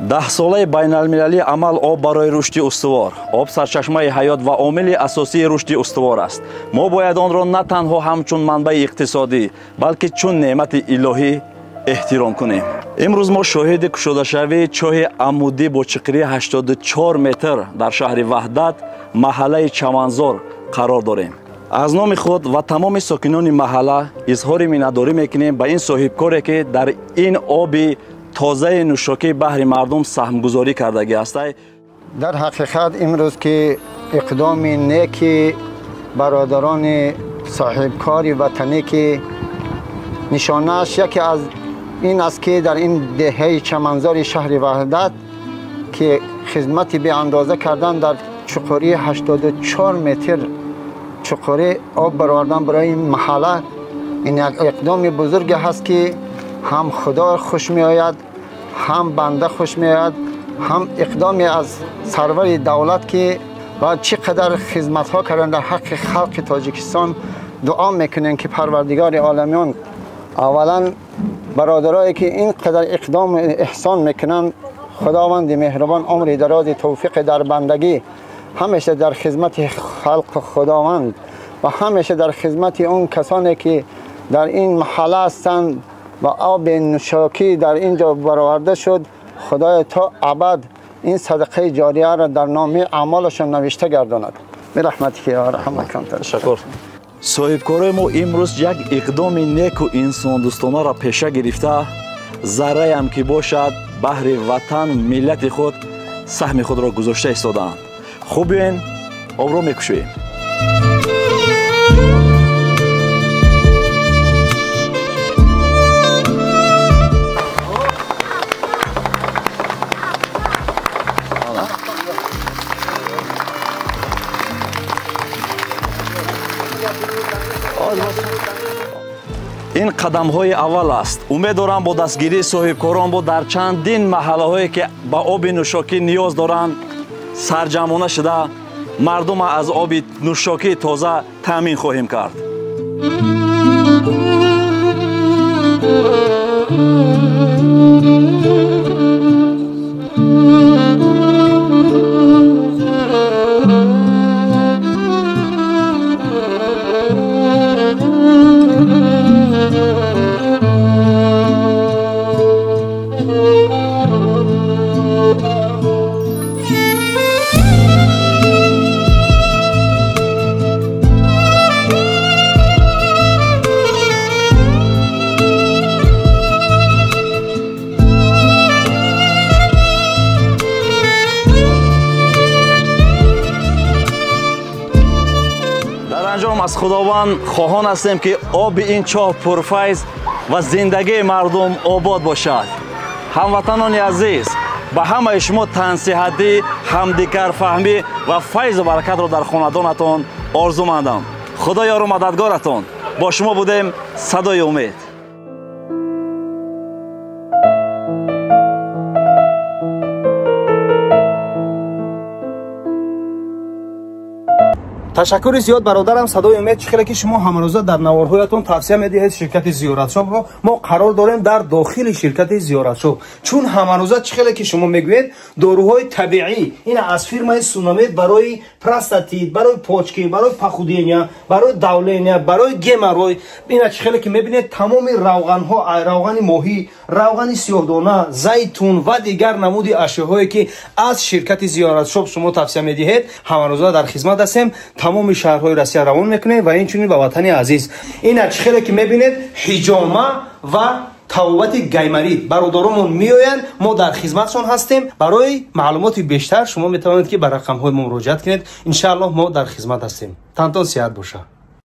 10 солаи байналмилалии амал «Об барои рушди устувор». Об сарчашмаи ҳаёт ва омили асосии рушди устувор аст. Мо бояд онро на танҳо ҳамчун манбаи иқтисодӣ, балки чун неъмати илоҳӣ эҳтиром кунем. Имрӯз мо шоҳиди кушодашавии чоҳи амудӣ бо чиқирии 84 метр дар шаҳри Ваҳдат, маҳаллаи Чаманзор қарор дорем. Аз номи худ ва тамоми сокинони маҳалла изҳори миннатдорӣ мекунем ба ин соҳибкоре, ки дар ин оби тозаи нӯшокӣ баҳри мардум саҳмгузорӣ кардагӣ ҳастай. Дар ҳақиқат, имрӯз ки иқдоми неки бародарони соҳибкори ватанӣ, ки нишонааш яке аз ин аст, ки дар ин деҳаи Чаманзори шаҳри Ваҳдат, ки хизмати беандоза кардан, дар чуқурии 84 метр чуқурӣ об баровардан барои ин маҳалла, ин як иқдоми бузурге ҳаст, ки ҳам Худо хуш меояд, ҳам банда хуш меояд, ҳам иқдоме аз сарвари давлат, ки ва чӣ қадар хизматҳо кардан дар ҳаққи халқи Тоҷикистон. Дуо мекунем, ки Парвардигори оламиён аввалан бародарое ки ин қадар иқдому эҳсон мекунанд, Худованди меҳрубон умри дарози, тавфиқи дар бандагӣ, ҳамеша дар хизмати халқи Худованд ва ҳамеша дар хизмати он касоне ки дар ин маҳалла ҳастанд ва оби нӯшокӣ дар ин ҷо бароварда шуд, Худоё, то абад ин садақаи ҷорияро дар номаи аъмолашон навишта гардонад. Бирахматика ё арҳамар. Ташаккур. Соҳибкорои мо имрӯз як иқдоми неку инсондӯстонаро пеша гирифта, зарраям ки бошад, баҳри ватан, миллати худ саҳми худро гузошта истодаанд. Хуб, биёен, обро мекушоем. Ин қадамҳои аввал аст. Умед дорам, бо дастгирии соҳибкорон бо дар чандин маҳаллаҳое ки ба оби нӯшокӣ ниёз доранд, сарҷамъона шуда, мардума аз оби нӯшокии тоза таъмин хоҳем кард. Анҷом аз Худованд хоҳон ҳастем, ки оби ин чоҳ пурфайз ва зиндагии мардум обод бошад. Ҳамватанони азиз, ба ҳамаи шумо тансиҳатӣ, ҳамдигарфаҳмӣ ва файзу баракатро дар хонадонатон орзумандам. Худо ёру мададгоратон. Бо шумо будем «Садои умед». Ташаккури зиёд, бародарам «Садои умед». Чӣ хеле ки шумо ҳамарӯза дар наворҳоятон тавсия медиҳед ширкати «Зиёратшопро», мо қарор дорем дар дохили ширкати «Зиёратшоп». Чун ҳамарӯза, чӣ хеле ки шумо мегӯед, доруҳои табиӣ ина аз фирмаи «Сунамед» барои простатит, барои почки, барои похудения, барои давления, барои геморрой, ина чӣ хеле ки мебинед, тамоми равғанҳо, равғани моҳӣ, равғани сиёҳдона, зайтун ва дигар намуди ашёҳое ки аз ширкати «Зиёратшоп» шумо тавсия медиҳед, ҳамарӯза дар хизмат ҳастем. Тамоми шаҳрҳои Россия равон мекунем ва инчунин ба ватани азиз. Ина чӣ хеле ки мебинед, ҳиҷома ва табобати гайморит, бародаромон меоянд, мо дар хизматшон ҳастем. Барои маълумоти бештар шумо метавонед, ки ба рақамҳои мо муроҷиат кунед. Иншааллоҳ, мо дар хизмат ҳастем. Тантон сиҳат боша.